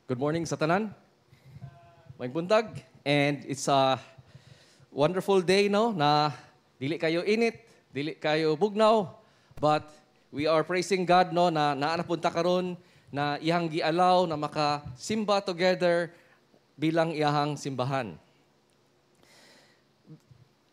Good morning sa tanan. Maayong buntag, and it's a wonderful day, no, na dili kayo init, dili kayo bugnaw, but we are praising God, no, na naa na pud ta karon na iyang gialaw na makasimba together bilang iyahang simbahan.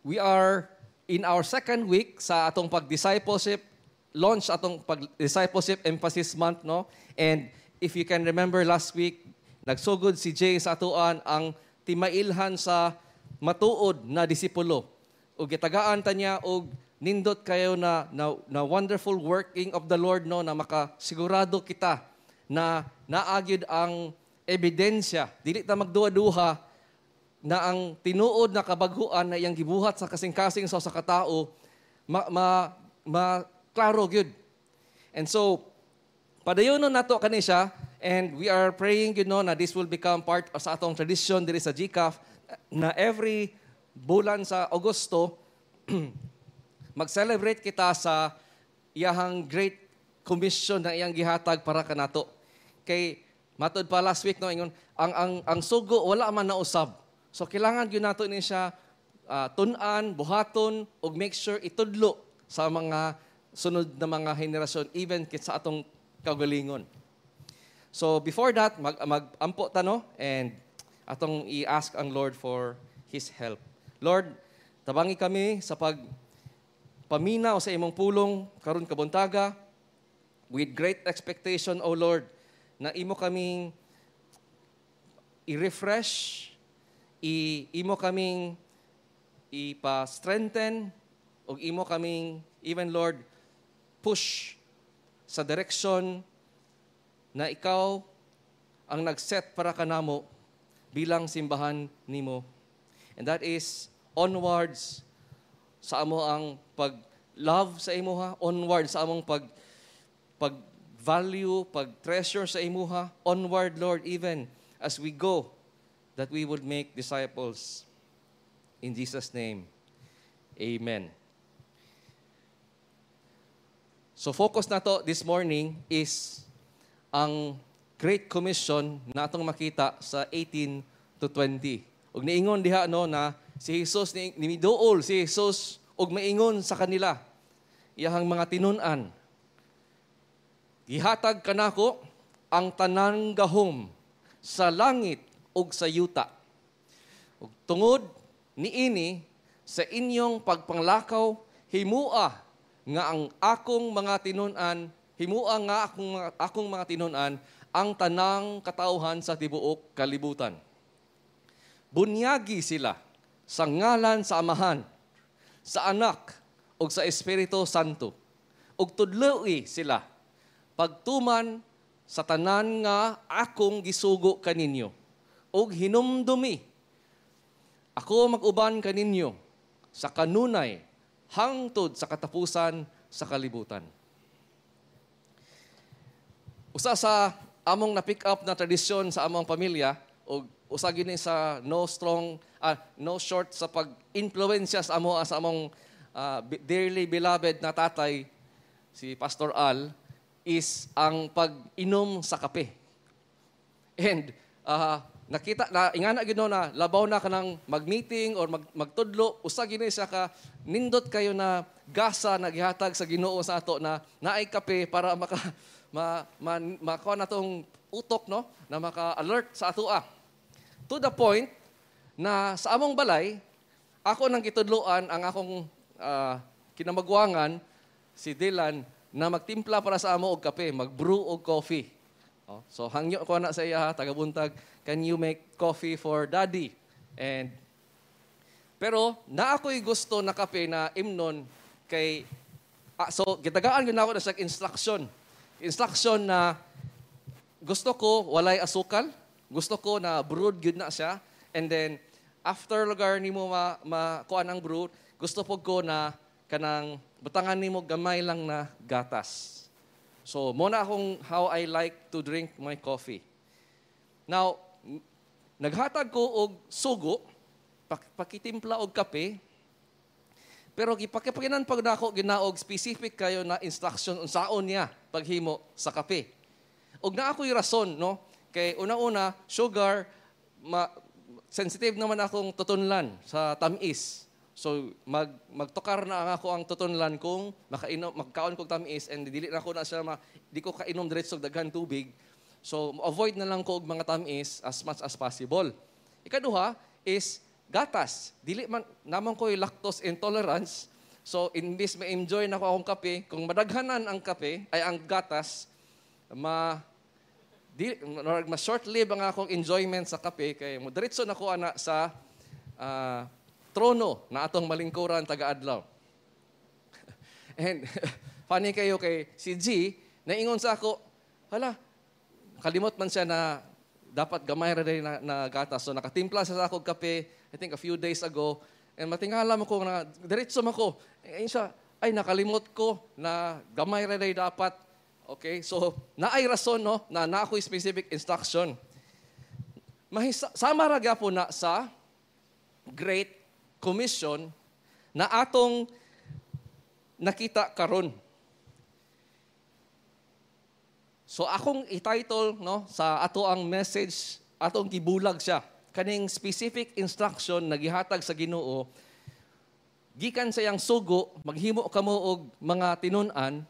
We are in our second week sa atong pag-discipleship launch, atong pag-discipleship emphasis month, no? And if you can remember last week, nagsugod si Jay sa atoan ang timailhan sa matuod na disipulo. Ug gitagaan ta niya og nindot kayo na wonderful working of the Lord, no, na makasigurado kita na naa gyud ang ebidensya, dili ta magduha-duha na ang tinuod na kabaghuan na iyang gibuhat sa kasing-kasing sa usa ka tawo ma, ma, ma klaro gyud. And so padayonon nato kani siya, and we are praying na this will become part sa atong tradition diri sa GCAF na every bulan sa Agosto mag-celebrate kita sa iyahang Great Commission na iyang gihatag para kanato. Kay matud pa last week, no, ingon ang sugo wala man nausab. So kailangan gyud nato ni siya tun-an, buhaton ug make sure itudlo sa mga sunod na mga henerasyon, even kit sa atong kaugalingon. So before that, mag-ampo ta, no, and atong i-ask ang Lord for His help. Lord, tabangi kami sa pag paminaw sa imong pulong karon kabuntaga with great expectation, O Lord, na imo kaming i-refresh, imo kaming ipa-strengthen, ug imo kaming, even Lord, push sa direction na ikaw ang nag-set para kanamo bilang simbahan nimo. And that is onwards sa amo ang pag-love sa imuha, onward sa among pag value, pag treasure sa imuha, onward, Lord, even as we go, that we would make disciples. In Jesus' name, amen. So focus nato this morning is ang Great Commission na atong makita sa 18 to 20. Ug niingon diha, no, na si Jesus ni nimiduol si Jesus ug maingon sa kanila, iyahang mga tinun-an, "Gihatag kanako ang tanang gahom sa langit ug sa yuta. Ug tungod niini, sa inyong pagpanglakaw, himua nga ang akong mga tinun-an, himua nga akong mga tinun-an ang tanang katawhan sa tibuok kalibutan. Bunyagi sila sa ngalan sa Amahan, sa Anak ug sa Espiritu Santo. Ug tudloi sila pagtuman sa tanan nga akong gisugo kaninyo. Ug hinumdumi, ako mag-uban kaninyo sa kanunay hangtod sa katapusan sa kalibutan." Usa sa among na-pick up na tradisyon sa among pamilya o usa gini sa no short sa pag-impluwensya sa amo sa among dearly beloved na tatay, si Pastor Al, is ang pag-inom sa kape. And nakita na ingana gyud, no, na labaw na kanang mag-meeting or magtudlo, usa gini siya ka nindot kayo na gasa na gihatag sa Ginoo sa ato na naay kape para maka ma, ma, makuha na tong utok, no, na maka-alert sa atoa. To the point na sa among balay, ako nang gitudloan ang akong kinamagwangan, si Dylan, na magtimpla para sa amo og kape, mag-brew og coffee. Oh, so hangyo ko na sa iya ha, taga-buntag, "Can you make coffee for Daddy?" And pero na ako'y gusto na kape na imnon kay so gitagaan gyud nako na siya instruction. Instruction na gusto ko walay asukal, gusto ko na brewed gyud na siya, and then after lugar nimo ma kuan ang brew, gusto pud ko na kanang butangan nimo gamay lang na gatas. So mo na akong how I like to drink my coffee. Now, naghatag ko og sugo, pakitimpla og kape, pero gipakipakinan pag nako ginaog specific kayo na instruction unsaon niya paghimo sa kape. Og naa ko'y rason, no? Kay una-una, sugar, sensitive naman akong tutunlan sa tamis. So magtukar na ang ako ang tutunlan kung makainom, magkaon kog tamis, and dili na ko na siya di ko kainom diretso og daghan tubig. So avoid na lang ko og mga tamis as much as possible. Ikaduha is gatas. Dili man naman ko'y lactose intolerance. So imbis ma-enjoy na ko akong kape, kung madaghanan ang kape ay ang gatas, ma di mas short-lived ang akong enjoyment sa kape kay mo diretso na ko ana sa trono na atong malingkuran taga-adlaw. And funny kayo kay si G, naingon sa ako, "Hala," kalimot man siya na dapat gamay ra na gatas. So nakatimpla siya sa ako kape, I think a few days ago, and matingala mo ko na diretso man ko. Ayun siya, "Ay, nakalimot ko na gamay ra dapat." Okay, so naay rason, no, na ako'y specific instruction. Mahisa, sama ra gyapon na sa Great Commission na atong nakita karon. So akong i-title, no, sa ato ang message, atong gibulag siya kaning specific instruction na gihatag sa Ginoo gikan sa iyang sugo, "Maghimo kamo og mga tinun-an."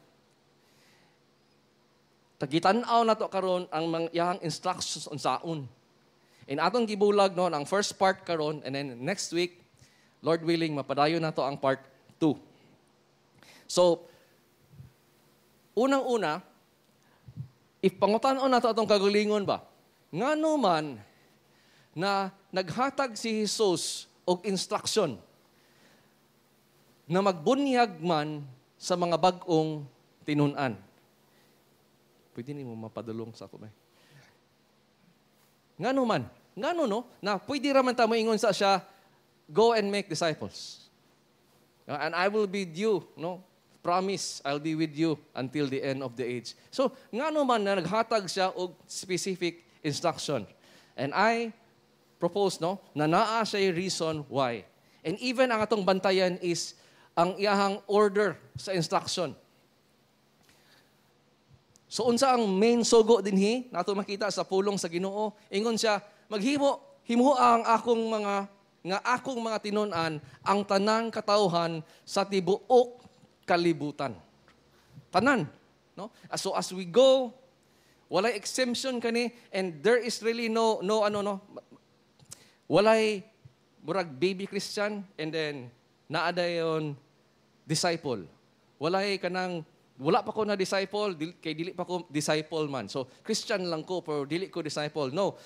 Tagitan-aw nato karon ang mga iyang instructions unsaon. In atong gibulag, no, ang first part karon, and then next week, Lord willing, mapadayon nato ang part 2. So unang-una, if pangutan-on nato atong kagalingon ba, ngano man na naghatag si Jesus og instruction na magbunyag man sa mga bag-ong tinun-an? Pwede nimo mapadulong sa ako ba? Ngano man? Ngano, no? Na pwede ra man ta moingon sa siya, "Go and make disciples. And I will be with you," no? Promise, "I'll be with you until the end of the age." So, ngano man na naghatag siya og specific instruction? And I propose, no, na naa siya reason why. And even ang atong bantayan is ang iyahang order sa instruction. So unsa ang main sugo dinhi nato makita sa pulong sa Ginoo? Ingon siya, "Maghimo, himo ang akong mga tinun-an ang tanang katawhan sa tibuok kalibutan." Tanan, no? So as we go, walay exemption kani, and there is really no ano, no, walay murag baby Christian and then naa dayon disciple. Walay kanang wala pa ko na disciple kay dili pa ko disciple man. So Christian lang ko pero dili ko disciple. No.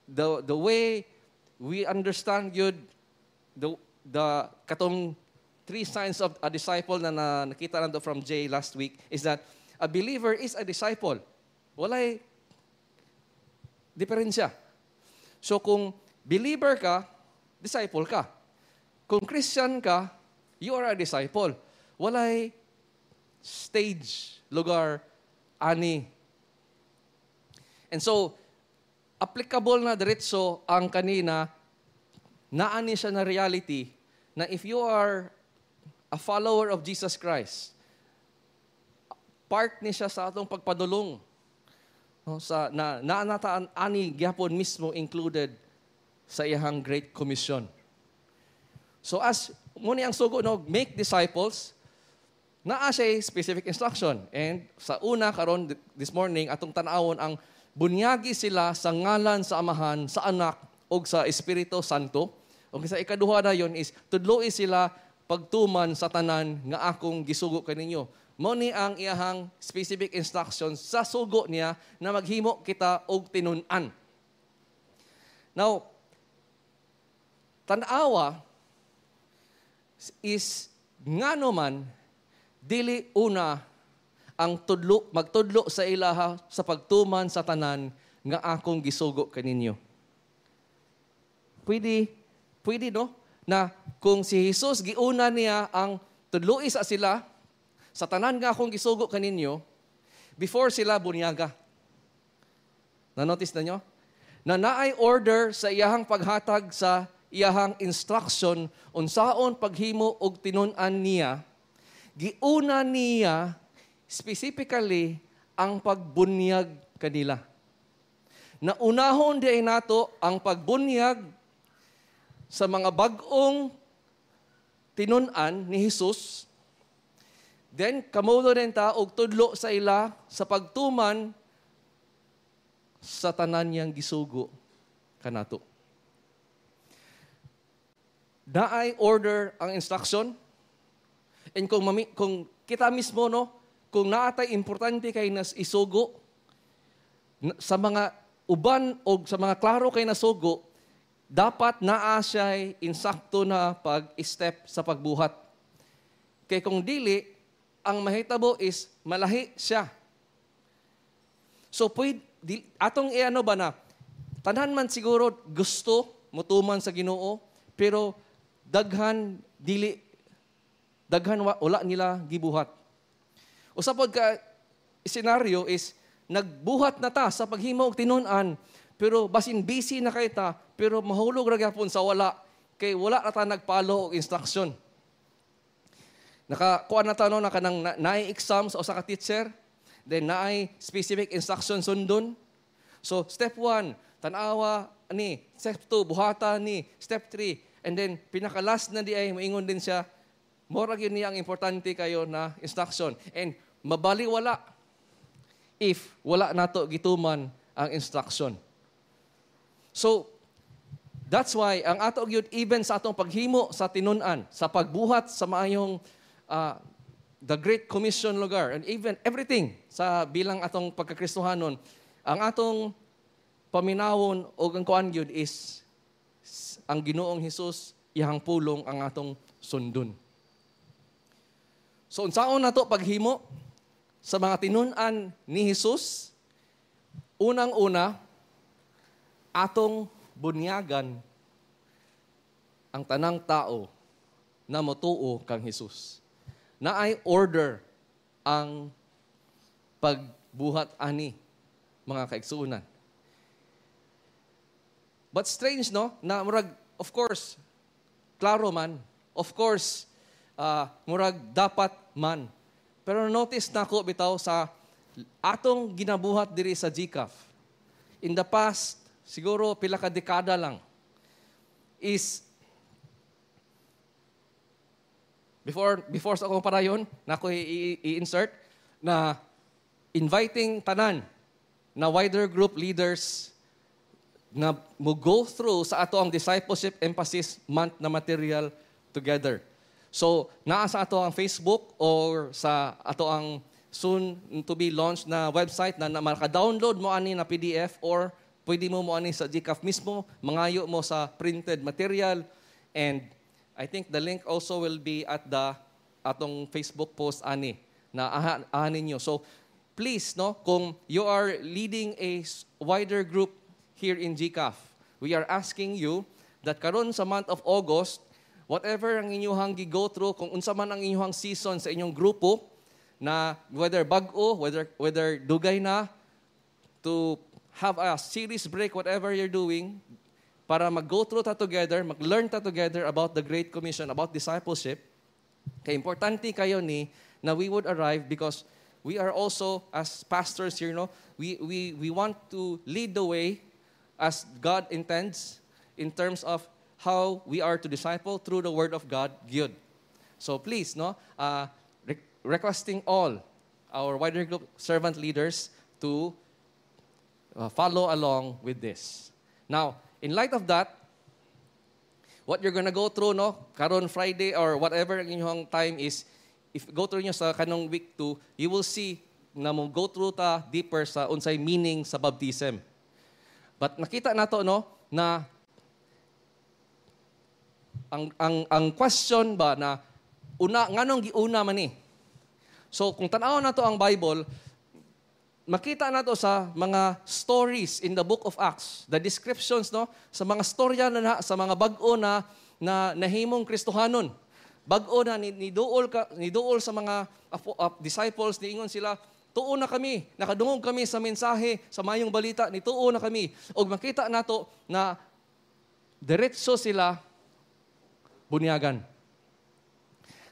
The way we understand yun, the katong three signs of a disciple na nakita nato from Jay last week is that a believer is a disciple. Walay diferensya. So kung believer ka, disciple ka. Kung Christian ka, you are a disciple. Walay stage, lugar, ani. And so, applicable na diretso ang kanina, naani siya na reality na if you are a follower of Jesus Christ, part ni siya sa atong pagpadulong. No, sa na naanataan ani gyapon mismo included sa iyang Great Commission. So as muni ang sugo, no, make disciples, naa siya specific instruction. And sa una karon this morning, atong tan-awon ang bunyagi sila sa ngalan sa Amahan, sa Anak ug sa Espiritu Santo. Ug sa ikaduha na yon is tudloi sila pagtuman sa tanan nga akong gisugo kaninyo. Mao ni ang iyahang specific instructions sa sugo niya na maghimo kita og tinun-an. Now, tan-awa is ngano man dili una ang tudlo, magtudlo sa ilaha sa pagtuman sa tanan nga akong gisugo kaninyo? Pwede, no, na kung si Jesus giuna niya ang tudloi sa sila sa tanan nga akong gisugo kaninyo before sila bunyaga. Na-notice na nyo? Na naay order sa iyahang paghatag sa iyahang instruction unsaon paghimo og tinun-an niya, giuna niya specifically ang pagbunyag kanila. na unahon di nato ang pagbunyag sa mga bag-ong tinun-an ni Jesus. Then kamulo din ta og tudlo sa ila sa pagtuman sa tanan niyang gisugo kanato. Naay order ang instruction. And kung kita mismo, no, kung naatay importante kay nas isugo sa mga uban o sa mga klaro kay nasugo, dapat naa siya'y insakto na pag-step sa pagbuhat. Kay kung dili, ang mahitabo is malahi siya. So pwede, di, atong iano ba na, tanan man siguro gusto mutuman sa Ginoo, pero daghan dili, daghan wala nila gibuhat. Usa pod ka scenario is nagbuhat na ta sa paghimo og tinun-an, pero basin busy na kay ta, pero mahulog ra gyapon sa wala kay wala ra ta nagpalo og instruction. Naka kuan na ta, no, na kanang naay exam sa usa ka teacher, then naay specific instruction sundon. So step 1, tan-awa ni, step 2, buhata ni, step 3, and then pinaka last na di ay moingon din siya, mora gyud niya ang importante kayo na instruction. And mabaliwala if wala nato gituman ang instruction. So, that's why ang ato gyud, even sa atong paghimo sa tinun-an, sa pagbuhat sa maayong the Great Commission lugar, and even everything sa bilang atong pagkakristohanon, ang atong paminawon o ang kuan gyud is ang Ginoong Hesus, iyang pulong ang atong sundon. So unsaon nato paghimo sa mga tinun-an ni Hesus? Unang-una, atong bunyagan ang tanang tao na motuo kang Hesus. Naay order ang pagbuhat ani, mga kaigsuonan. But strange, no? Na murag, of course, klaro man. Of course, murag dapat man. Pero notice nako bitaw sa atong ginabuhat diri sa GCAF. In the past, siguro pila ka dekada lang, is before sa akong parayon, nako i-insert na inviting tanan na wider group leaders na mo go through sa ato ang Discipleship Emphasis Month na material together. So, naa sa ato ang Facebook or sa ato ang soon to be launched na website na maka-download mo ani na PDF or pwede mo mo ani sa GCAF mismo, mangayo mo sa printed material, and I think the link also will be at the atong Facebook post ani na aha ninyo. So, please, no, kung you are leading a wider group here in GCAF, we are asking you that karon sa month of August, whatever ang inyong gi-go through, kung unsa man ang inyong season sa inyong grupo, na whether bag-o, whether dugay na, to have a series break, whatever you're doing, para mag-go through ta together, mag-learn ta together about the Great Commission, about discipleship. Kay importante kayo ni na we would arrive because we are also, as pastors here, no, we want to lead the way as God intends in terms of how we are to disciple through the Word of God, gyud. So please, no, requesting all our wider group servant leaders to follow along with this. Now, in light of that, what you're gonna go through, no, karon Friday or whatever ang inyong time is, if go through nyo sa kanong week 2, you will see na mo go through ta deeper sa unsay meaning sa baptism. But nakita nato, no, na ang question ba na una, nganong giuna man ni? So kung tan-awon nato ang Bible, makita nato sa mga stories in the Book of Acts, the descriptions, no, sa mga storya na sa mga bag-o na na nahimong Kristohanon. Bag-o na ni duol sa mga disciples, niingon sila, "Tuo na kami, nakadungog kami sa mensahe, sa mayong balita, nituo na kami." Og makita nato na diretso sila bunyagan.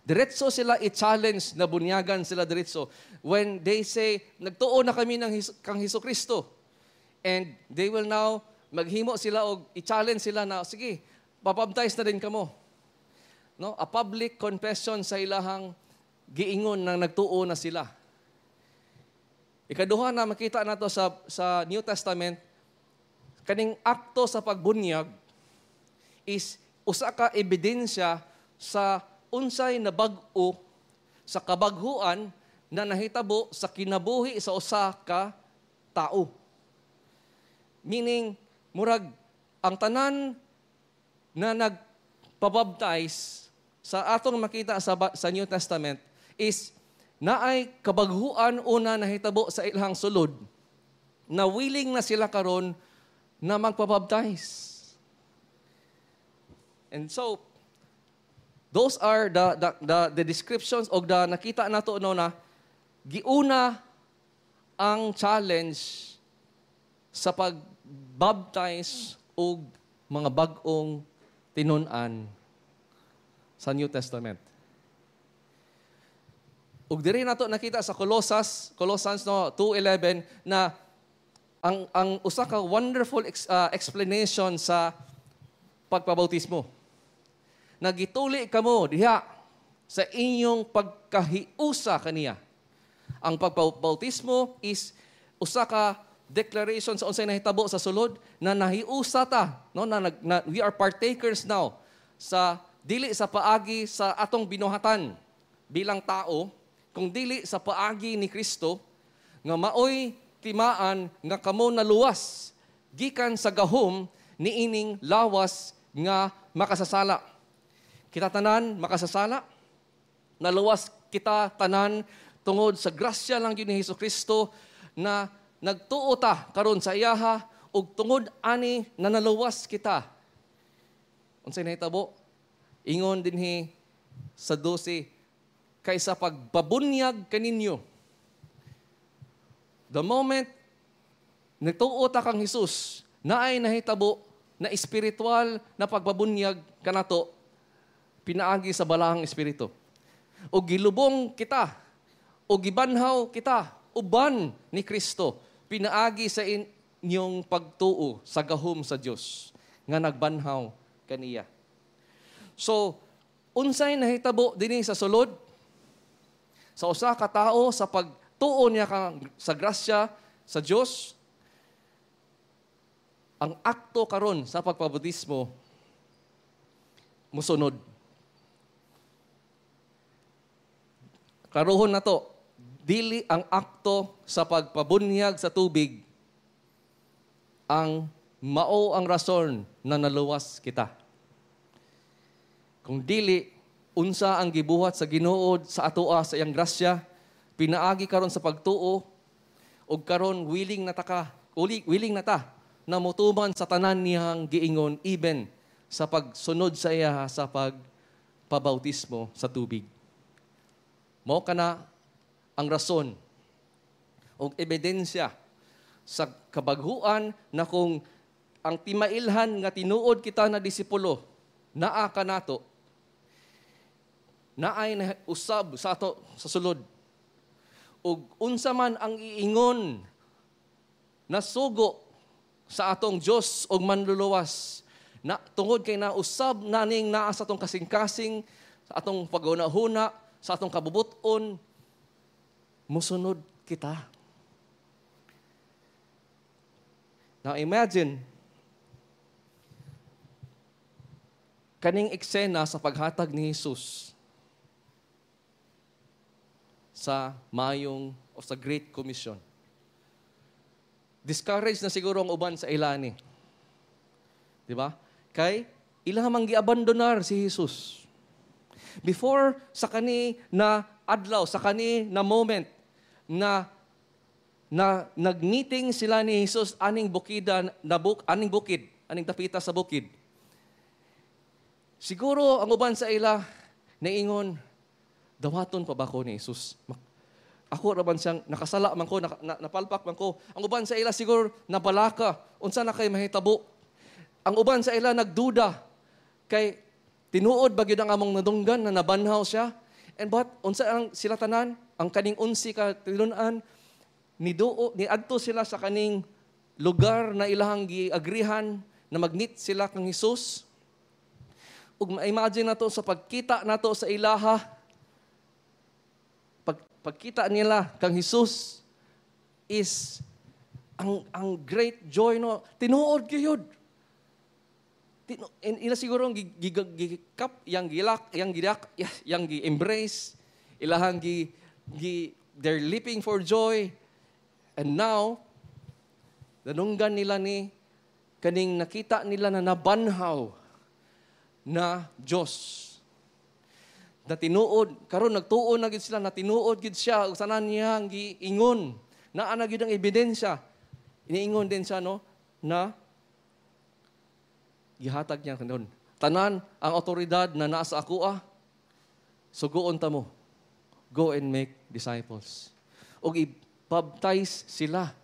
Diretso sila i-challenge na bunyagan sila diretso. When they say, "Nagtuo na kami ng kang Hesus Kristo." And they will now maghimo sila og i-challenge sila na, "Sige, pabaptize na din kamo." No, a public confession sa ilahang giingon na nagtuo na sila. Ikaduha na makita nato sa New Testament, kaning akto sa pagbunyag is usa ka ebidensya sa unsay nabag-o, sa kabaghuan na nahitabo sa kinabuhi sa usa ka tao. Meaning, murag ang tanan na nagpabaptize sa atong makita sa New Testament is naay kabaghuan una nahitabo sa ilang sulod na willing na sila karon na magpabaptize. And so, those are the descriptions og the nakita nato, no, na giuna ang challenge sa pagbaptize og mga bag-ong tinun-an sa New Testament. Ug diri nato nakita sa Colossians, no, 2:11 na ang usa ka wonderful explanation sa pagpabautismo. Nagituli kamo diha sa inyong pagkahiusa kaniya. Ang pagpabautismo is usa ka declaration sa unsay nahitabo sa sulod na nahiusa ta, no, na we are partakers now sa dili sa paagi sa atong binuhatan bilang tao, kung dili sa paagi ni Kristo nga maoy timaan nga kamo naluwas gikan sa gahom niining lawas nga makasasala. Kita tanan makasasala. Naluwas kita tanan tungod sa grasya lang gyud ni Hesus Kristo na nagtuo ta karon sa iyaha, ug tungod ani na naluwas kita. Unsay nahitabo? Ingon dinhi sa 12, kaysa pagpabunyag kaninyo. The moment nagtuo ta kang Hesus, naay nahitabo na espiritual na pagbabunyag kanato pinaagi sa Balaang Espiritu. O gilubong kita, o gibanhaw kita uban ni Kristo pinaagi sa inyong pagtuo sa gahom sa Dios nga nagbanhaw kaniya. So, unsay nahitabo dinhi sa sulod sa usa ka tao sa pagtuo niya kang sa grasya sa Dios? Ang akto karon sa pagpabautismo musunod. Klarohon na to, dili ang akto sa pagpabunyag sa tubig ang mao ang rason na naluwas kita. Kung dili, unsa ang gibuhat sa Ginoo sa atoa sa iyang grasya, pinaagi karon sa pagtuo, ug karon willing na ta ka, willing na ta na motuman sa tanan niyang giingon, even sa pagsunod sa iya sa pagpabautismo sa tubig. Mao kana ang rason o ebidensya sa kabaghuan na kung ang timailhan nga tinuod kita na disipulo naa kanato, naay na usab sa ato sa sulod, ug unsa man ang iingon na sugo sa atong Dios og Manluluwas na tungod kay nausab naning naa sa atong kasing-kasing, sa atong paghuna-huna, sa atong kabubuton, musunod kita. Now imagine kaning eksena sa paghatag ni Jesus sa mayong o sa Great Commission. Discouraged na siguro ang uban sa ilani. Di ba? Kay ila mang giabandonar si Jesus. Before sa kani na adlaw, sa kani na moment na na nag-meeting sila ni Jesus aning bukidan na buk aning bukid, aning dapita sa bukid. Siguro ang uban sa ila naingon, "Dawaton pa ba ko ni Jesus? Ako ra man siyang nakasala man ko, napalpak man ko." Ang uban sa ila siguro nabalaka, unsa na kay mahitabo. Ang uban sa ila nagduda kay tinuod ba gyud ang among nadunggan na nabanhaw siya? And but unsa ang sila tanan, ang kaning 11 ka tinun-an, niduo niadto sila sa kaning lugar na ilahang giagrihan na mag-meet sila kang Hesus. Ug ma-imagine nato sa pagkita nato sa ilaha, pagkita nila kang Hesus is ang great joy, no? Tinuod gyud. Ila siguro ang gikap, yang gilak, yang gilak, yang gi-embrace, ilahang gi, gi they're leaping for joy. And now, danunggan nila ni kaning nakita nila na nabanhaw na Diyos. Na tinuod, karon nagtuo na gid sila na tinuod gid siya ug tanan niya ang giingon. Naa na gyud ang ebidensya. Iniingon din siya, no, na gihatag niya kanon. Tanan ang otoridad na naa sa akoa, sugoon ta mo. Go and make disciples. Ug i-baptize sila.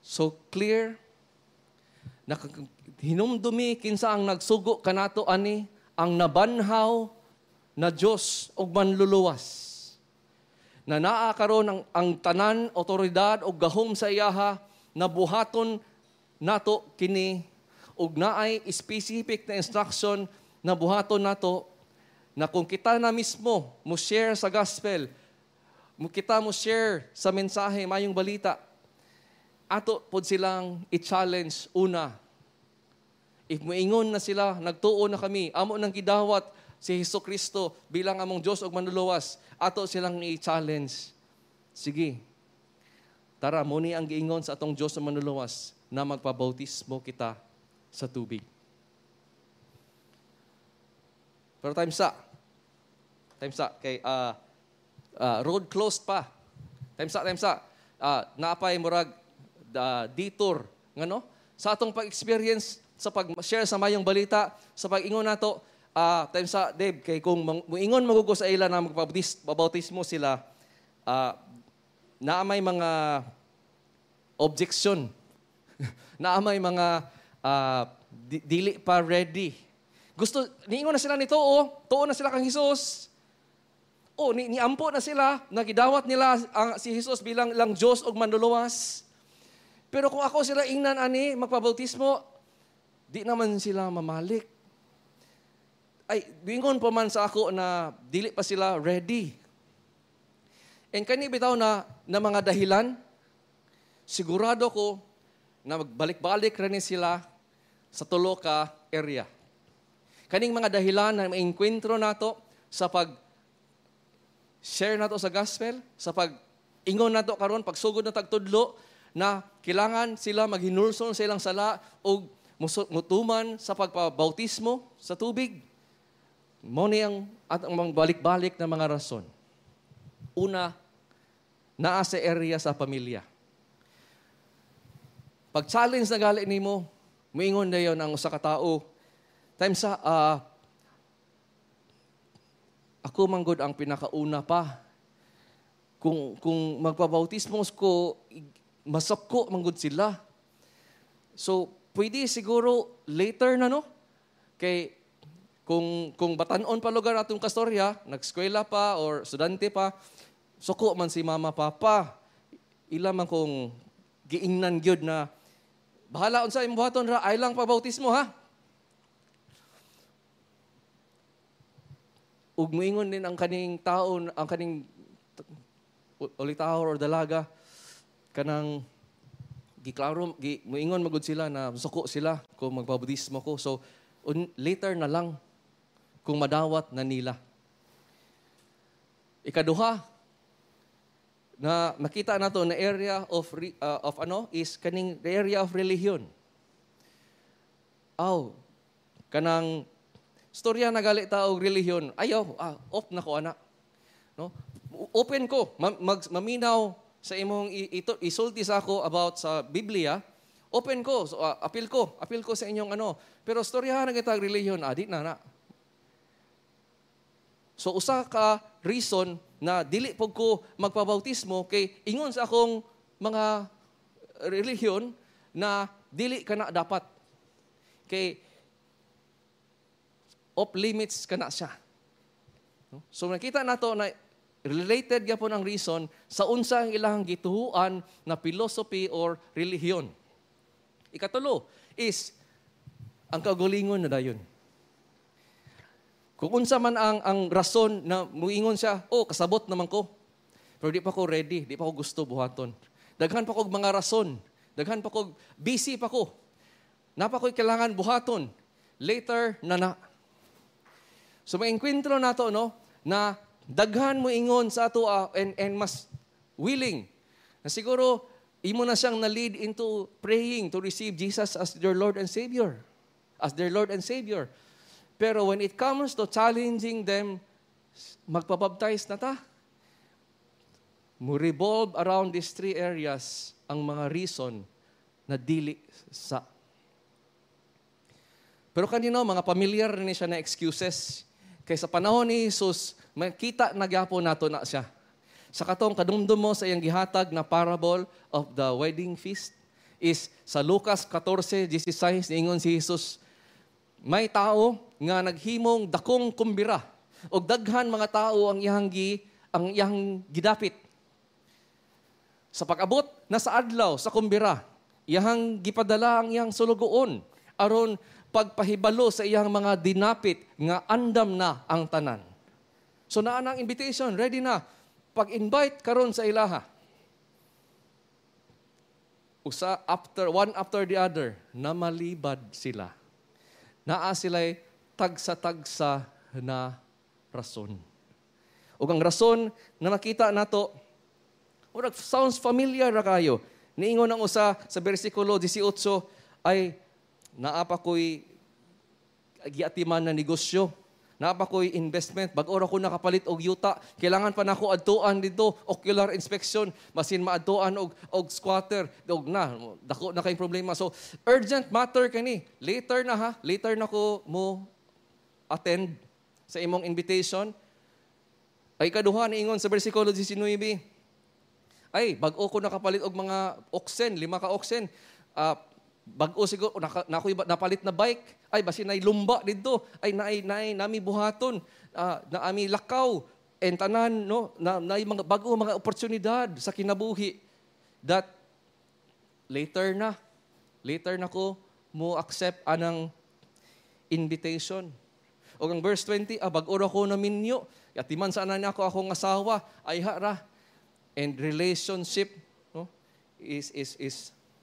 So clear, hinumdumi kinsa ang nagsugo kanato ani, ang nabanhaw na Dios ug manluluwas. Na naa karon ang tanan otoridad ug gahom sa iyaha na buhaton nato kini ug naay specific na instruction na buhaton nato na kung kita na mismo mo share sa gospel, mo kita mo share sa mensahe mayong balita, ato pod silang i-challenge una. If moingon na sila, nagtuo na kami, amo nang gidawat si Hesus Kristo bilang among Dios ug manluluwas, ato silang i-challenge. Sige, tara, mo ni ang giingon sa atong Dios ug manluluwas na magpabautismo kita sa tubig. Pero time sa, kay road closed pa. Time sa, naapay murag detour, ngano? Sa atong pag-experience, sa pag-share sa mayong balita, sa pag-ingon nato, time sa, Dave, kay kung muingon magugo sa ila na magbautismo sila, naa may mga objection. Naa may mga dili pa ready. Gusto, niingon na sila nito, oh, tuo na sila kang Hesus. Oh, niampo na sila, nagidawat nila si Hesus bilang lang Diyos ug manluluwas. Pero kung ako sila ingnan ani, magpabautismo, di naman sila mamalik. Ay, bingon pa man sa ako na dili pa sila ready. And kani bitaw na mga dahilan, sigurado ko na magbalik-balik rin sila sa tulo ka area. Kaning mga dahilan na maengkwentro nato sa pag-share nato sa gospel, sa pag-ingon nato karon, pagsugod na tagtudlo, na kailangan sila maghinulsol sa ilang sala o mutuman sa pagpabautismo sa tubig. Mao ni ang atong mga balik-balik na mga rason. Una, naa sa area sa pamilya. Pag-challenge na gali nimo, muingon na yon ang usa ka tawo. Time sa, ako manggod ang pinakauna pa. Kung magpabautismo ko, masako manggod sila. So, pwede siguro later na, no? Kay, kung batan-on pa lugar atong kastorya, nag-eskwela pa or estudyante pa, suko man si mama papa. Ila man kung giingnan gyud na bahala unsa imong buhaton ra, ay lang pabautismo ha. Ug moingon din ang kaning tao, ang kaning ulitaw or dalaga, kanang giklaro, moingon magud sila na suko sila kung magbautismo ko. So later na lang kung madawat na nila. Ikaduha na makita nato na area of of ano is kaning area of religion. Aw, kanang storya na gali ta og relihiyon, ayaw, off na ko ana. No? Open ko, maminaw sa imong ito, isulti sa ako about sa Biblia, open ko, so, apil ko sa inyong ano. Pero storyahan na kita og relihiyon, di na na. So usa ka reason na dili pud ko magpabautismo kay ingon sa akong mga relihiyon na dili ka na dapat. Kay off limits ka na siya. No? So nakita nato na related gyapon ang reason sa unsa ang ilang gituhuan na philosophy or relihiyon. Ikatulo is ang kaugalingon na dayon. Kung unsa man ang rason na muingon siya, "Oh, kasabot naman ko. Pero di pa ko ready, di pa ko gusto buhaton. Daghan pa kog mga rason. Daghan pa kog, busy pa ko. Naa pa ko'y kailangan buhaton. Later na na." So maengkwentro nato, no, na daghan mo ingon sa ato and mas willing. Na siguro imo na siyang na-lead into praying to receive Jesus as their Lord and Savior. As their Lord and Savior. Pero when it comes to challenging them, magpabaptize na ta, mo revolve around these three areas ang mga reason na dili sa. Pero kanino, mga familiar ni siya na excuses. Kay sa panahon ni Jesus, makita na gyapon nato na siya. Sa katong kadumdum mo sa iyang gihatag na parable of the wedding feast is sa Lucas 14:16, niingon si Jesus, may tao nga naghimong dakong kumbira og daghan mga tao ang iyang gidapit. Sa pag-abot na sa adlaw sa kumbira, iyang gipadala ang iyang sulugoon aron pagpahibalo sa iyang mga dinapit nga andam na ang tanan. So naa na ang invitation, ready na. Pag-invite karon sa ilaha. Usa after one after the other, namalibad sila. Naa sila'y tagsa-tagsa na rason. Ug ang rason na nakita nato, murag sounds familiar ra kayo. Niingon ang usa sa bersikulo 18 ay naa pa ko'y giatiman na negosyo. Naa pa ko'y investment. Bag-o ra ko nakapalit og yuta. Kailangan pa nako adtuan dito, ocular inspection. Basin maadtuan og squatter. Og na, dako na kayong problema. So, urgent matter kani. Later na ha. Later na ko mo attend sa imong invitation. Ay kaduha, niingon sa bersikulo 19, ay, bag-o ko nakapalit og mga oxen, lima ka oxen. Bag-o siguro nakoy napalit na bike. Ay, basin nay lumba didto. Ay, naay nami buhaton. Naami lakaw and tanan, no, na naay mga bag-o mga oportunidad sa kinabuhi that later na ko mo accept anang invitation. O ang verse 20, bag-o ra ko na minyo. Atiman sa ana ako akong asawa, ay ra. And relationship, no, is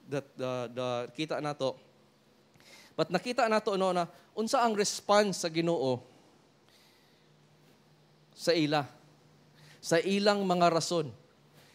that the kita nato. But nakita nato, no, na unsa ang response sa Ginoo sa ila, sa ilang mga rason.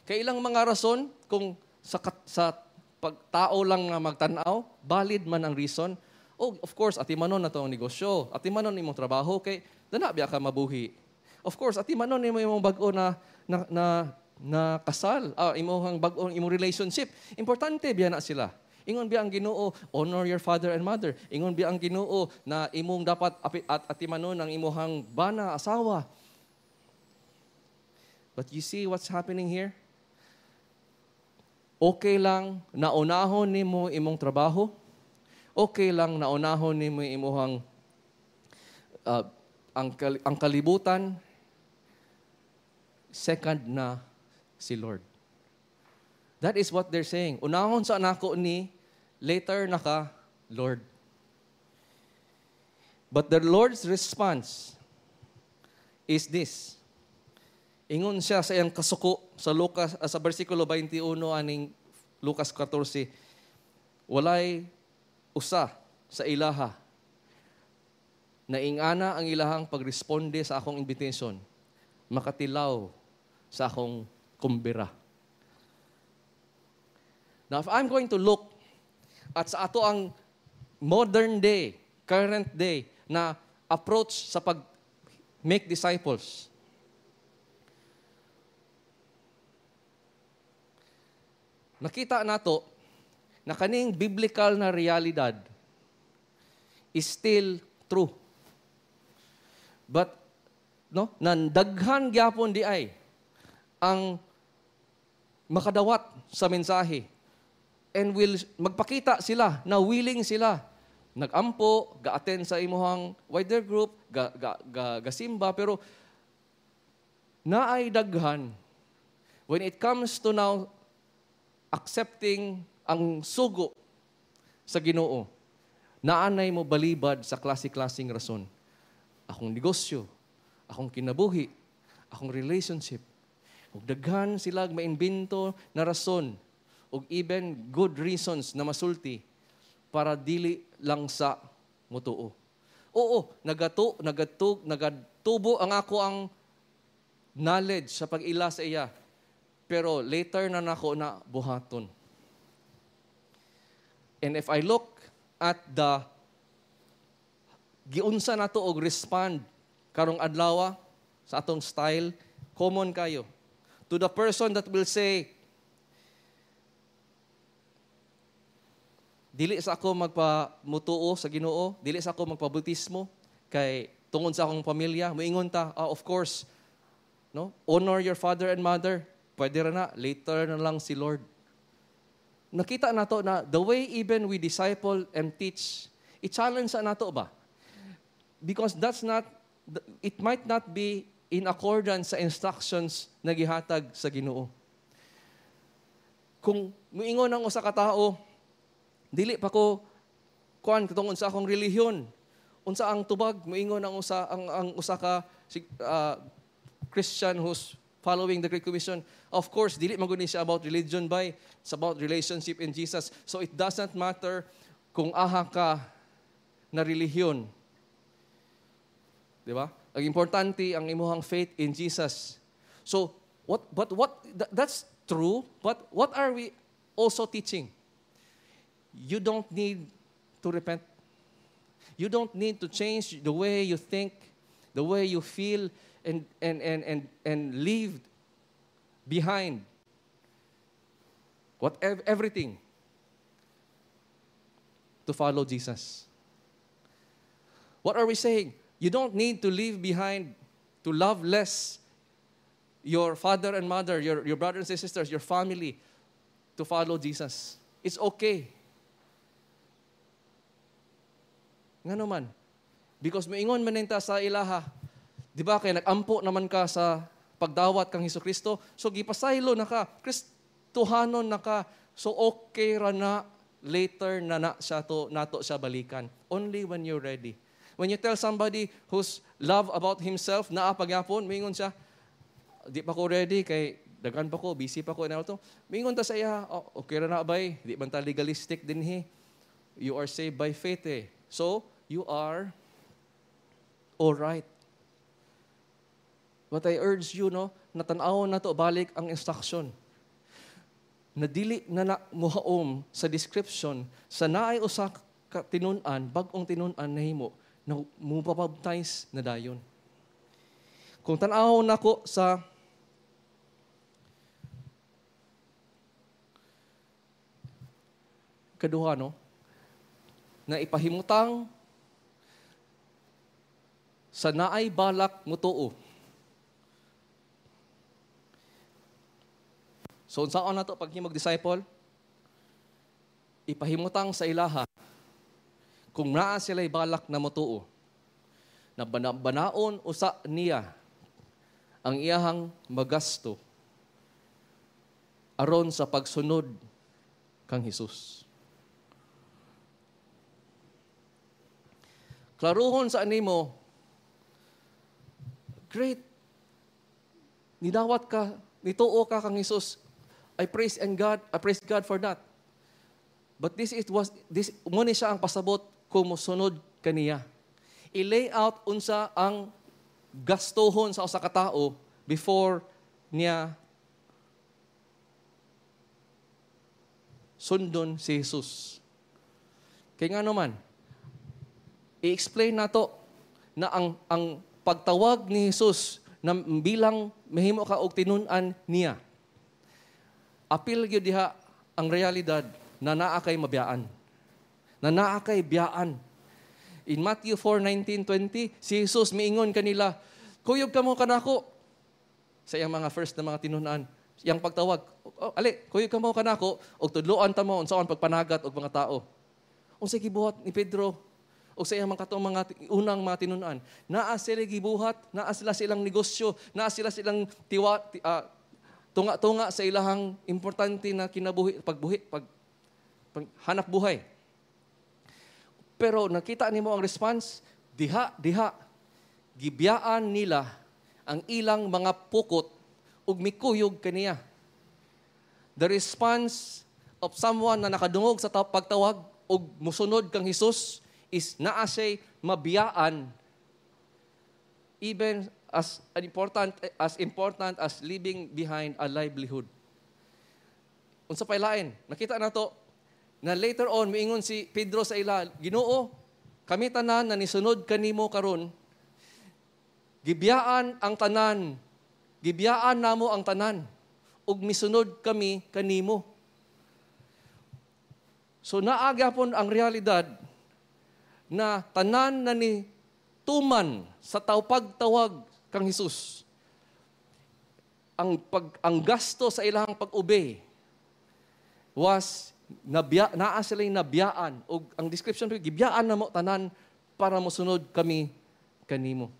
Kay ilang mga rason, kung sa pagtao lang nga magtan-aw, valid man ang reason. Oh, of course, atimanon na to ang negosyo. Atimanon imong trabaho kay dana biya ka mabuhi. Of course, atimanon nimo imong bag-o na kasal, imong bag-o imong relationship. Importante biya na sila. Ingon biya ang Ginoo, "Honor your father and mother." Ingon biya ang Ginoo na imong dapat at atimanon ang imuhang bana, asawa. But you see what's happening here? Okay lang na unahon nimo imong trabaho. Okay lang na unahon nimo imuhang ang kalibutan. Second na si Lord. That is what they're saying. "Unahon sa nako ni, later na ka, Lord." But the Lord's response is this. Ingon siya sa iyang kasuko sa Lucas sa bersikulo 21 aning Lucas 14, walay usa sa ilaha na ingana ang ilahang pagresponde sa akong invitation makatilaw sa akong kumbira. Now, if I'm going to look at sa ato ang modern day, current day, na approach sa pag make disciples, nakita nato na kaning biblical na realidad is still true. But no, nandaghan gyapon di ay ang makadawat sa mensahe and will magpakita sila na willing sila, nagampo, ga-attend sa imuhang wider group, ga, ga, ga, gasimba, pero Naay daghan, when it comes to now accepting ang sugo sa Ginoo, naanay mo balibad sa klase-klaseng rason. Akong negosyo, akong kinabuhi, akong relationship. Ug daghan sila maimbento na rason ug even good reasons na masulti para dili lang sa mutuo. Oo, nagatubo ang ako ang knowledge sa pag-ila sa iya. Pero later na nako na buhaton. And if I look at the giunsa nato og respond karong adlaw sa atong style, common kayo. To the person that will say, "Dili sa ako magpamutuo sa Ginoo, dili sa ako magpabautismo kay tungod sa akong pamilya," moingon ta, "Ah, of course, no? Honor your father and mother. Pwede ra na, later na lang si Lord." Nakita nato na the way even we disciple and teach, i-challenge sa nato ba? Because that's not, it might not be in accordance sa instructions na gihatag sa Ginoo. Kung muingon ang usa ka tao, "Dili pa ko kuan tungod sa akong relihiyon," unsa ang tubag? Muingon ang usa ka Christian who's following the Great Commission, "Of course, dili man gud ni siya about religion bay, it's about relationship in Jesus. So it doesn't matter kung aha ka na relihiyon." Di ba? Ang importante ang imuhang faith in Jesus. So, what but what that's true, but what are we also teaching? You don't need to repent. You don't need to change the way you think, the way you feel, and leave behind what everything to follow Jesus. What are we saying? You don't need to leave behind to love less your father and mother, your brothers and sisters, your family, to follow Jesus. It's okay. Nga naman? Because moingon man ta sa ilaha, di ba kay nag-ampo naman ka sa pagdawat kang Hesukristo, so gipasaylo na ka, Kristohanon na ka, so okay ra na, later na na siya to, nato siya balikan. Only when you're ready. When you tell somebody who's love about himself, naa pagyapon, moingon siya, "Di pa ko ready, kay daghan pa ko, busy pa ko, na to." Moingon ta sa iya, "Oh, okay ra na bay, di man ta legalistic dinhi. You are saved by faith eh. So, you are all right." But I urge you, no, na tan-awon na to balik ang instruction. Na dili na na muhaom sa description sa naay usa ka tinun-an, bag-ong tinun-an nahimo na mupabaptize na dayon. Kung tan-awon nako sa kaduha, no, na ipahimutang sa naay balak mutuo. So, unsaon nato paghimog disciple? Ipahimutang sa ilaha kung naa sila'y balak na mutuo, na banaon usa niya ang iyahang magasto aron sa pagsunod kang Hesus. Klaruhon sa animo, great, nidawat ka, nituo ka kang Hesus. I praise and God, I praise God for that. But this it was this mo ni siya ang pasabot kung mosunod kaniya. I-lay out unsa ang gastuhon sa usa ka tawo before niya sundon si Jesus. Kay nga naman, i-explain nato na ang pagtawag ni Jesus na bilang mahimo ka og tinun-an niya. Apil gyud diha ang realidad na naa kay mabiyaan. Na naa kay biyaan. In Matthew 4:19-20, si Jesus miingon kanila, "Kuyog kamo kanako." Sa iyang mga first na mga tinun-an, iyang pagtawag, "Oh, ali, kuyog kamo kanako ug tudloan ta mo unsaon pagpanagat og mga tao." Unsay gibuhat ni Pedro O sa iyang mga katong mga unang mga tinun-an. Naa sila gibuhat, naa sila silang negosyo, naa sila silang tiwa, tunga-tunga sa ilahang importante na kinabuhi, pagbuhi, pag hanap buhay. Pero nakita nimo ang response, diha, diha, gibiyaan nila ang ilang mga pukot ug mikuyog kaniya. The response of someone na nakadungog sa pagtawag ug musunod kang Hesus is naa siya'y mabiyaan, even as important as leaving behind a livelihood. Unsa pay lain? Nakita nato na later on miingon si Pedro sa ila, "Ginoo, kami tanan na nisunod kanimo karon, gibiyaan ang tanan, gibiyaan namo ang tanan ug misunod kami kanimo." So naa gyapon ang realidad na tanan na ni tuman sa taw pagtawag kang Hesus. Ang gasto sa ilang pag-obey was nabya, naa sila nabiyaan og ang description, gibiyaan namo tanan para mosunod kami kanimo.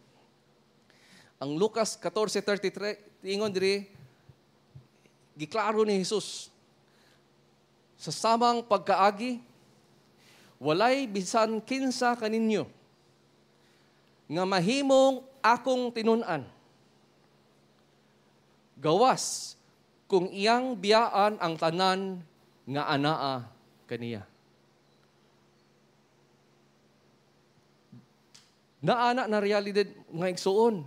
Ang Lucas 14:33 ingon diri, giklaro ni Jesus, "Sa samang pagkaagi, walay bisan kinsa kaninyo nga mahimong akong tinun-an gawas kung iyang biyaan ang tanan nga anaa kaniya." Naana na realidad, mga igsuon,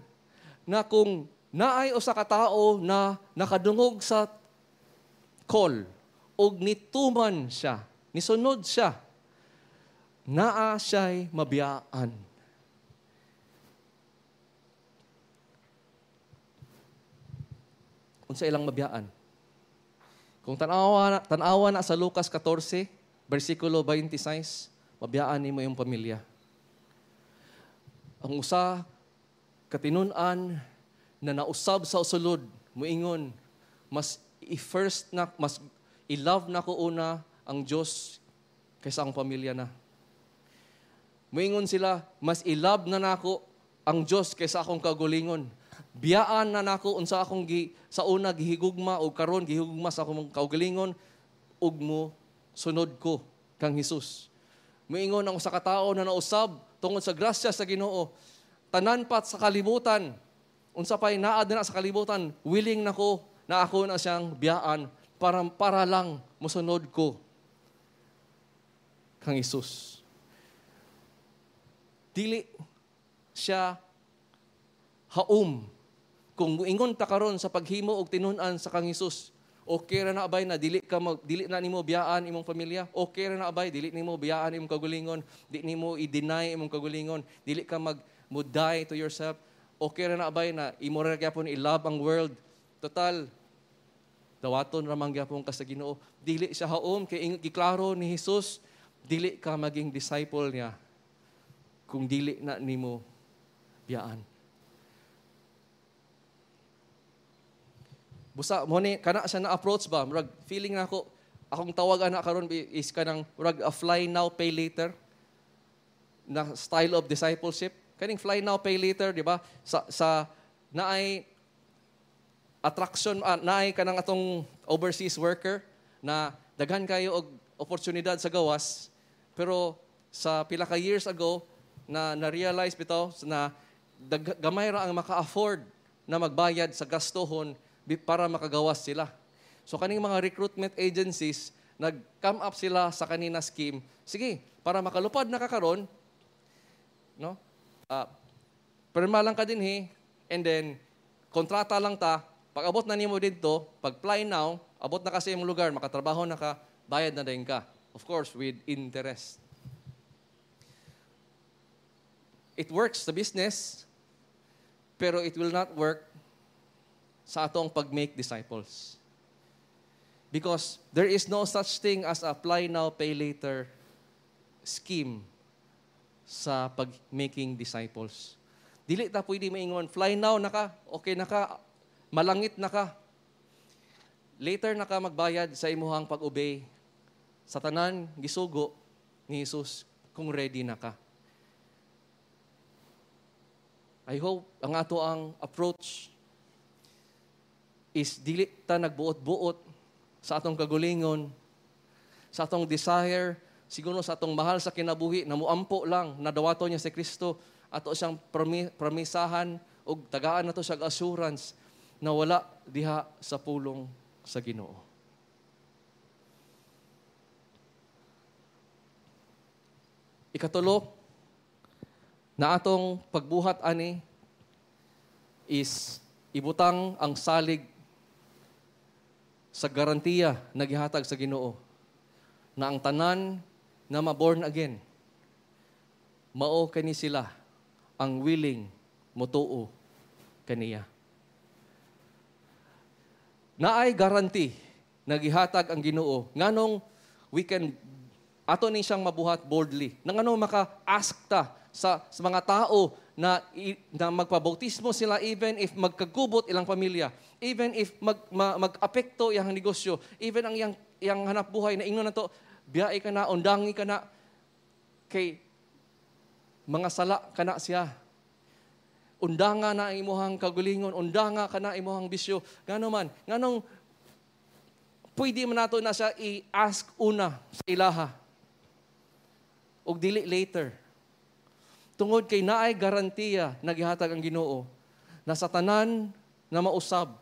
na kung naay usa ka tawo na nakadungog sa call og nituman siya, nisunod siya, naa siya'y mabiyaan. Unsa ilang mabiyaan? Kung tan-awa na sa Lucas 14, versikulo 26, mabiyaan nimo imong pamilya. Ang usa katinun-an na nausab sa usulod, muingon, mas i-first na, mas i-love na ko una ang Diyos kaysa ang pamilya na. Muingon sila, mas i-love na nako ang Diyos kaysa akong kaugalingon. Biyaan na nako unsa akong sa una gihigugma o karon gihigugma sa akong kaugalingon ug mo sunod ko kang Hesus. Muingon ang usa ka tawo na nausab tungod sa grasya sa Ginoo, tanan pat sa kalibutan, unsa pay naa na sa kalibutan, willing nako na ako na siyang biyaan para lang mosunod ko kang Hesus. Dili siya haom kung muingon ta karon sa paghimo og tinun-an sa kang Hesus. Okay ra na abay na dili na nimo biyaan imong pamilya? Okay ra na abay dili nimo biyaan imong kaugalingon? Di nimo i-deny imong kaugalingon? Dili ka mag mo die to yourself? Okay ra na abay na imo ra gyapon i-love ang world? Total, dawaton ra man gyapon ka sa Ginoo. Dili siya haom kay giklaro ni Hesus, dili ka maging disciple niya kung dili na nimo biyaan. Busa mo ni kana siya na approach ba, murag feeling nako akong tawag ana karon is kanang murag a fly now pay later na style of discipleship. Kaning fly now pay later, di ba? Sa naay attraction, naay kanang atong overseas worker na daghan kayo og oportunidad sa gawas, pero sa pila ka years ago na na-realize bitaw na gamay ra ang maka-afford na magbayad sa gastohon para makagawas sila. So kaning mga recruitment agencies, nag-come up sila sa kanina scheme. Sige, para makalupad na ka karon, no? Perma lang ka dinhi, and then kontrata lang ta, pag abot na nimo didto, pag fly now, abot na kasi imong lugar, makatrabaho na ka, bayad na din ka. Of course, with interest. It works sa business, pero it will not work sa atong pag-make disciples. Because there is no such thing as a fly now, pay later scheme sa pag-making disciples. Dili ta pwede maingon, fly now na ka, okay na ka, malangit na ka. Later na ka magbayad sa imuhang pag-obey. Sa tanan, gisugo ni Jesus kung ready na ka. I hope ang ato ang approach is dili ta nagbuot-buot sa atong kagulingon, sa atong desire, siguro sa atong mahal sa kinabuhi, na muampo lang, na dawato niya si Kristo, ato siyang promisahan, og tagaan nato siya assurance na wala diha sa pulong sa Ginoo. Ikatulo, na atong pagbuhat ani is ibutang ang salig sa garantiya na gihatag sa Ginoo na ang tanan na ma-born again, mao kani sila ang willing motuo kaniya. Naay guarantee na gihatag ang Ginoo nganong we can ato ni siyang mabuhat boldly. Nganong maka-ask ta sa mga tao na magpabautismo sila even if magkagubot ilang pamilya, even if mag-apekto iyang negosyo, even ang iyang hanap buhay na ingnon nato, biyae ka na, undangi ka na, kay mga sala ka na siya. Undanga na ang imuhang kagulingon, undanga ka na imuhang bisyo. Ngano man, nganong pwede man nato na siya i-ask una sa ilaha ug dili later. Tungod kay naay garantiya na gihatag ang Ginoo na sa tanan na mausab,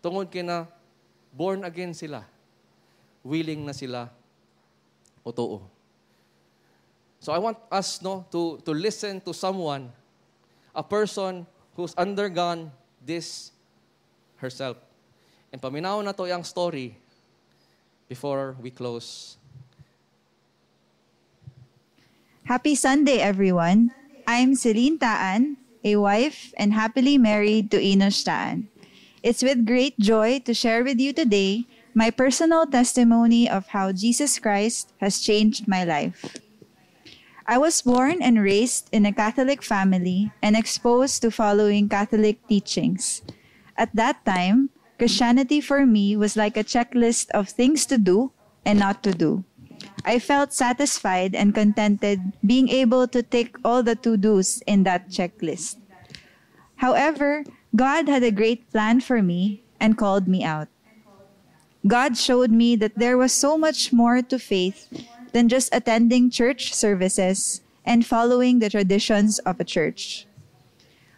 tungod kay na born again sila, willing na sila utuo. So I want us, no, to listen to someone, a person who's undergone this herself. And paminaw na to yung story before we close. Happy Sunday, everyone. I'm Celine Taan, a wife and happily married to Enosh Taan. It's with great joy to share with you today my personal testimony of how Jesus Christ has changed my life. I was born and raised in a Catholic family and exposed to following Catholic teachings. At that time, Christianity for me was like a checklist of things to do and not to do. I felt satisfied and contented being able to tick all the to-dos in that checklist. However, God had a great plan for me and called me out. God showed me that there was so much more to faith than just attending church services and following the traditions of a church.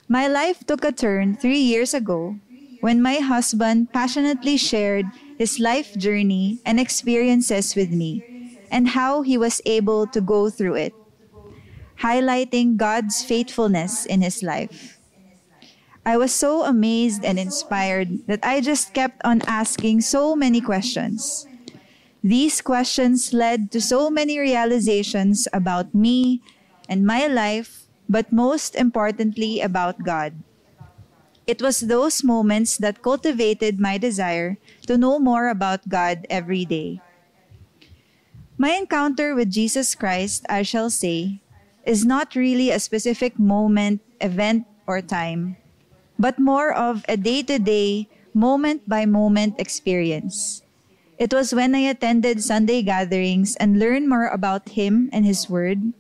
My life took a turn 3 years ago when my husband passionately shared his life journey and experiences with me and how he was able to go through it, highlighting God's faithfulness in his life. I was so amazed and inspired that I just kept on asking so many questions. These questions led to so many realizations about me and my life, but most importantly about God. It was those moments that cultivated my desire to know more about God every day. My encounter with Jesus Christ, I shall say, is not really a specific moment, event, or time, but more of a day-to-day, moment-by-moment experience. It was when I attended Sunday gatherings and learned more about Him and His Word.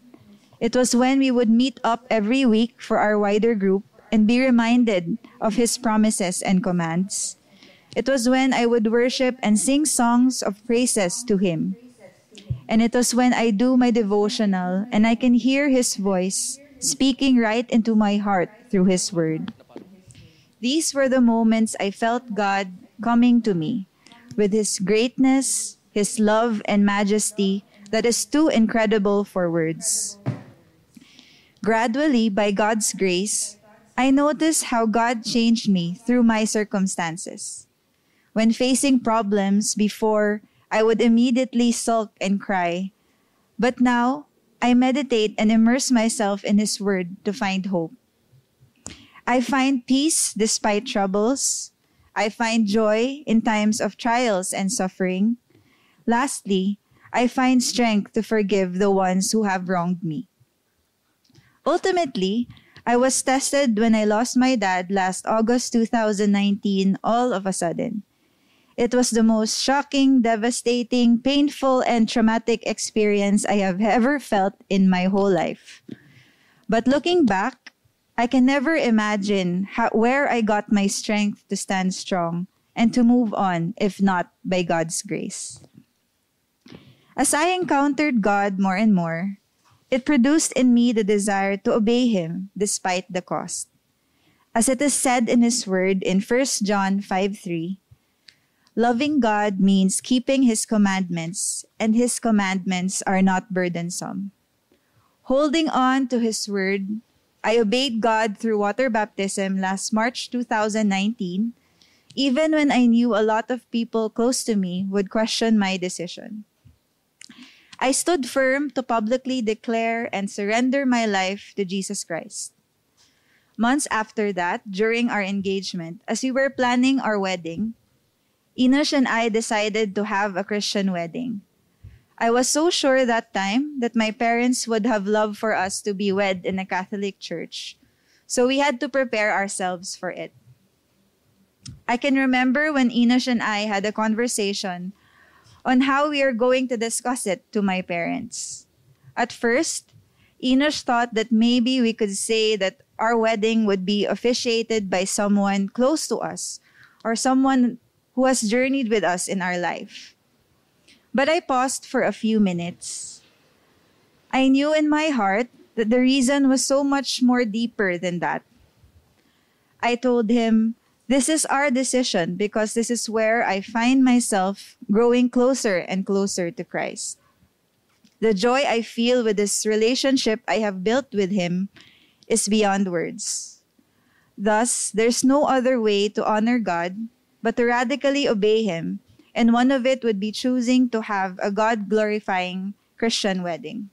It was when we would meet up every week for our wider group and be reminded of His promises and commands. It was when I would worship and sing songs of praises to Him. And it was when I do my devotional and I can hear His voice speaking right into my heart through His Word. These were the moments I felt God coming to me with His greatness, His love, and majesty that is too incredible for words. Gradually, by God's grace, I noticed how God changed me through my circumstances. When facing problems before, I would immediately sulk and cry. But now, I meditate and immerse myself in His Word to find hope. I find peace despite troubles. I find joy in times of trials and suffering. Lastly, I find strength to forgive the ones who have wronged me. Ultimately, I was tested when I lost my dad last August 2019 all of a sudden. It was the most shocking, devastating, painful, and traumatic experience I have ever felt in my whole life. But looking back, I can never imagine where I got my strength to stand strong and to move on if not by God's grace. As I encountered God more and more, it produced in me the desire to obey Him despite the cost. As it is said in His Word in 1 John 5:3, loving God means keeping His commandments, and His commandments are not burdensome. Holding on to His Word, I obeyed God through water baptism last March 2019, even when I knew a lot of people close to me would question my decision. I stood firm to publicly declare and surrender my life to Jesus Christ. Months after that, during our engagement, as we were planning our wedding, Enosh and I decided to have a Christian wedding. I was so sure that time that my parents would have loved for us to be wed in a Catholic church, so we had to prepare ourselves for it. I can remember when Enosh and I had a conversation on how we are going to discuss it to my parents. At first, Enosh thought that maybe we could say that our wedding would be officiated by someone close to us or someone who has journeyed with us in our life. But I paused for a few minutes. I knew in my heart that the reason was so much more deeper than that. I told him, "This is our decision because this is where I find myself growing closer and closer to Christ. The joy I feel with this relationship I have built with Him is beyond words. Thus, there's no other way to honor God but to radically obey Him, and one of it would be choosing to have a God-glorifying Christian wedding."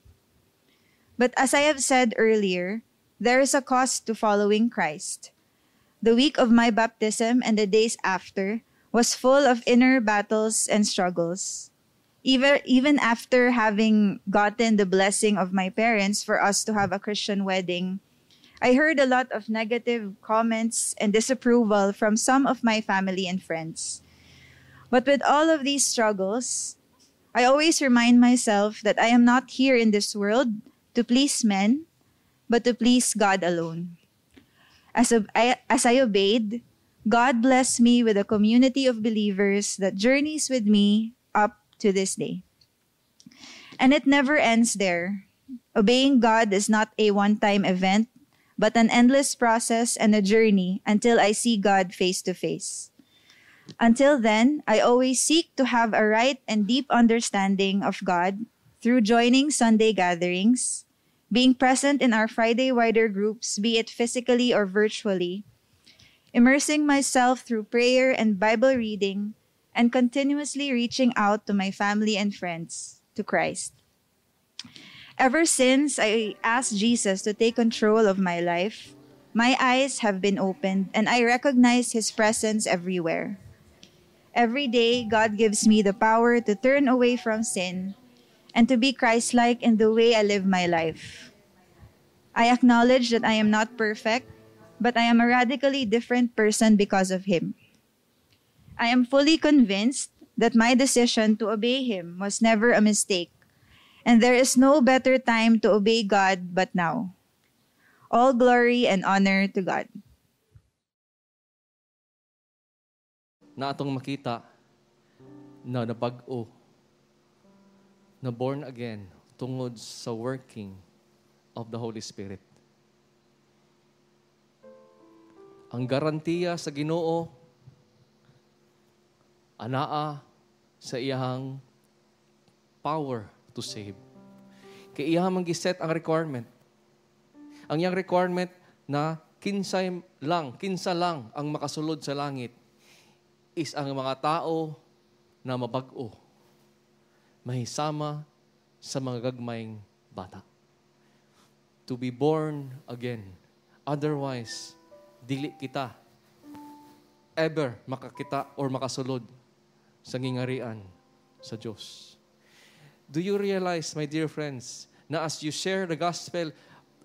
But as I have said earlier, there is a cost to following Christ. The week of my baptism and the days after was full of inner battles and struggles. Even after having gotten the blessing of my parents for us to have a Christian wedding, I heard a lot of negative comments and disapproval from some of my family and friends. But with all of these struggles, I always remind myself that I am not here in this world to please men, but to please God alone. As I obeyed, God blessed me with a community of believers that journeys with me up to this day. And it never ends there. Obeying God is not a one-time event, but an endless process and a journey until I see God face to face. Until then, I always seek to have a right and deep understanding of God through joining Sunday gatherings, being present in our Friday wider groups, be it physically or virtually, immersing myself through prayer and Bible reading, and continuously reaching out to my family and friends to Christ. Ever since I asked Jesus to take control of my life, my eyes have been opened and I recognize His presence everywhere. Every day, God gives me the power to turn away from sin and to be Christ-like in the way I live my life. I acknowledge that I am not perfect, but I am a radically different person because of Him. I am fully convinced that my decision to obey Him was never a mistake, and there is no better time to obey God but now. All glory and honor to God. Na atong makita na nabag-o, na born again tungod sa working of the Holy Spirit. Ang garantiya sa Ginoo anaa sa iyang power to save. Kay iya man giset ang requirement. Ang iyang requirement na kinsa lang ang makasulod sa langit is ang mga tao na mabag-o, mahisama sa mga gagmayng bata. To be born again. Otherwise, dili kita ever makakita or makasulod sa ngingarian sa Diyos. Do you realize, my dear friends, na as you share the gospel,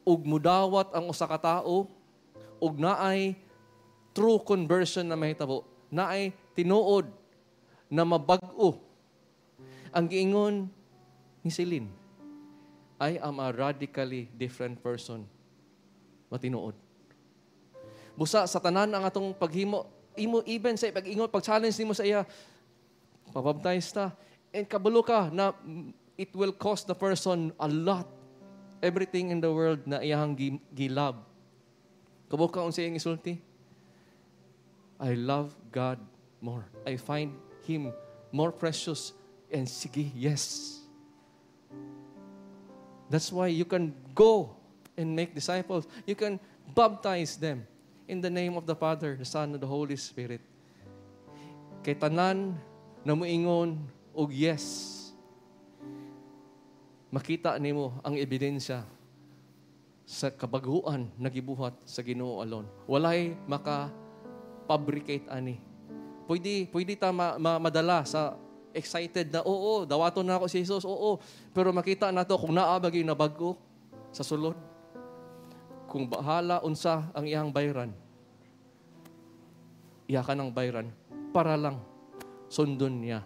ug mudawat ang usa ka tao, ug naay true conversion na mahitabo, naay tinuod na mabag-o. Ang giingon ni Celine, "I am a radically different person." Matinuod. Busa sa tanan ang atong paghimo, imo even sa pag-ingon, pag-challenge nimo sa iya, pabaptize ta. And kabalo ka na it will cost the person a lot. Everything in the world na iyang gilove. Kabalo ka unsa iyang isulti? "I love God more. I find Him more precious." And sige, yes. That's why you can go and make disciples. You can baptize them in the name of the Father, the Son, and the Holy Spirit. Kay tanan na muingon og yes, makita nimo ang ebidensya sa kabaguan na gibuhat sa Ginoo alone. Walay maka fabricate ani. Pwede ta madala sa excited na, "Oo, dawaton na ako si Jesus, oo." Pero makita nato kung naa ba gyud nabag-o sa sulod. Kung bahala unsa ang iyang bayran, iya ka ng bayran para lang sundon niya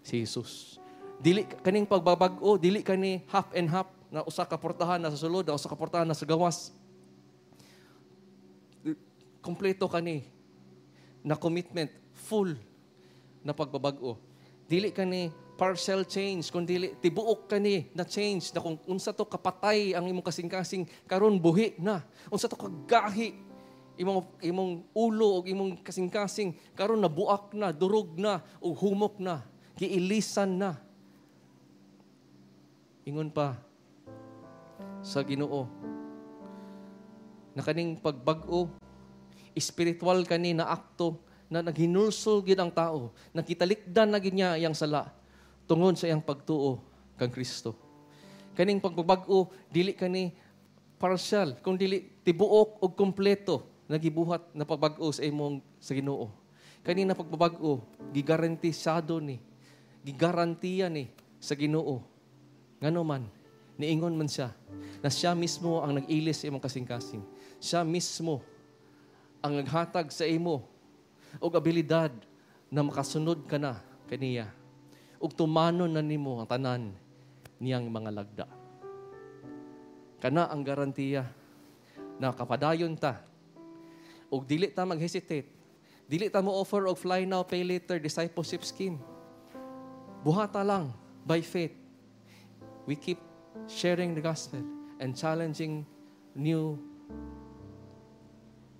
si Jesus. Dili kaning pagbabag-o, dili kani half and half na usa ka portahan na sa sulod, na usa ka portahan na sa gawas. Kompleto kani na commitment, full na pagbabag-o. Dili kani partial change, kun dili tibuok kani na change na kung unsa to kapatay ang imong kasing-kasing, karon buhi na. Unsa to kagahi imong ulo ug imong kasing-kasing, karon nabuak na, durog na, ug humok na, giilisan na. Ingon pa sa Ginoo na kaning pagbag-o, spiritual kani na akto na naghinulsol gid ang tao, nakitalikdan na gid niya iyang sala tungod sa iyang pagtuo kang Kristo. Kaning pagbabag-o dili kani partial, kung dili tibuok og kompleto na gibuhat na pagbag-o sa imong sa Ginoo. Kani na pagbabag-o, gigarantisado ni, gigarantiya ni sa Ginoo. Ngano man, niingon man siya na siya mismo ang nag-ilis sa imong kasing-kasing. Siya mismo ang naghatag sa imo og abilidad na makasunod ka na kaniya ug tumanon na nimo ang tanan niyang mga lagda. Kana ang garantiya na kapadayon ta ug dili ta mag-hesitate. Dili ta mo offer og fly now, pay later discipleship scheme. Buhata lang by faith. We keep sharing the gospel and challenging new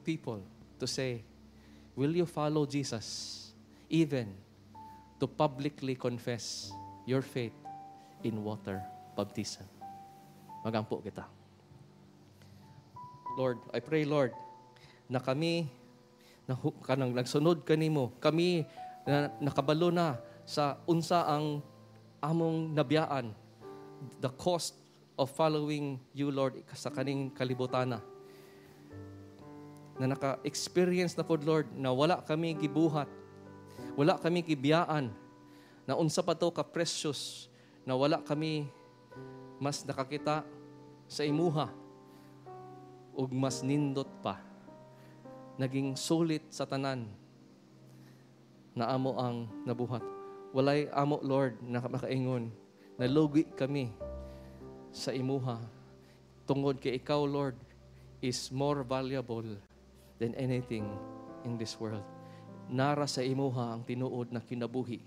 people to say, "Will you follow Jesus even to publicly confess your faith in water baptism?" Magampo kita. Lord, I pray, Lord, na kami na kanang nagsunod kanimo, kami na nakabalo na sa unsa ang among nabiyaan, the cost of following you, Lord, sa kaning kalibutana. Na naka-experience na pod, Lord, na wala kami gibuhat, wala kami gibiyaan, na unsa pa to ka precious, na wala kami mas nakakita sa imuha, ug mas nindot pa, naging sulit sa tanan na amo ang nabuhat. Walay amo, Lord, na makaingon, nalugi kami sa imuha, tungod kay ikaw, Lord, is more valuable than anything in this world. Nara sa imuha ang tinuod na kinabuhi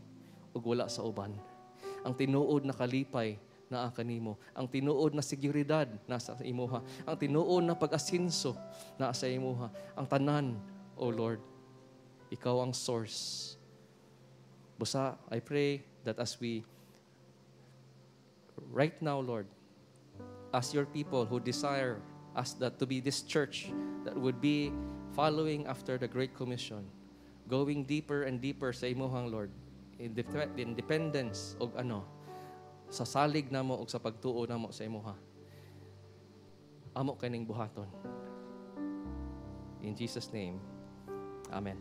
ug wala sa uban. Ang tinuod na kalipay naa kanimo. Ang tinuod na seguridad nasa imuha. Ang tinuod na pag-asinso naa sa imuha. Ang tanan, O Lord, ikaw ang source. Busa, I pray that as we, right now, Lord, as your people who desire us that to be this church that would be following after the Great Commission, going deeper and deeper sa imuhang, Lord, in dependence og ano, sa salig namo og sa pagtuo namo sa imuha. Amo kaning buhaton. In Jesus' name, Amen.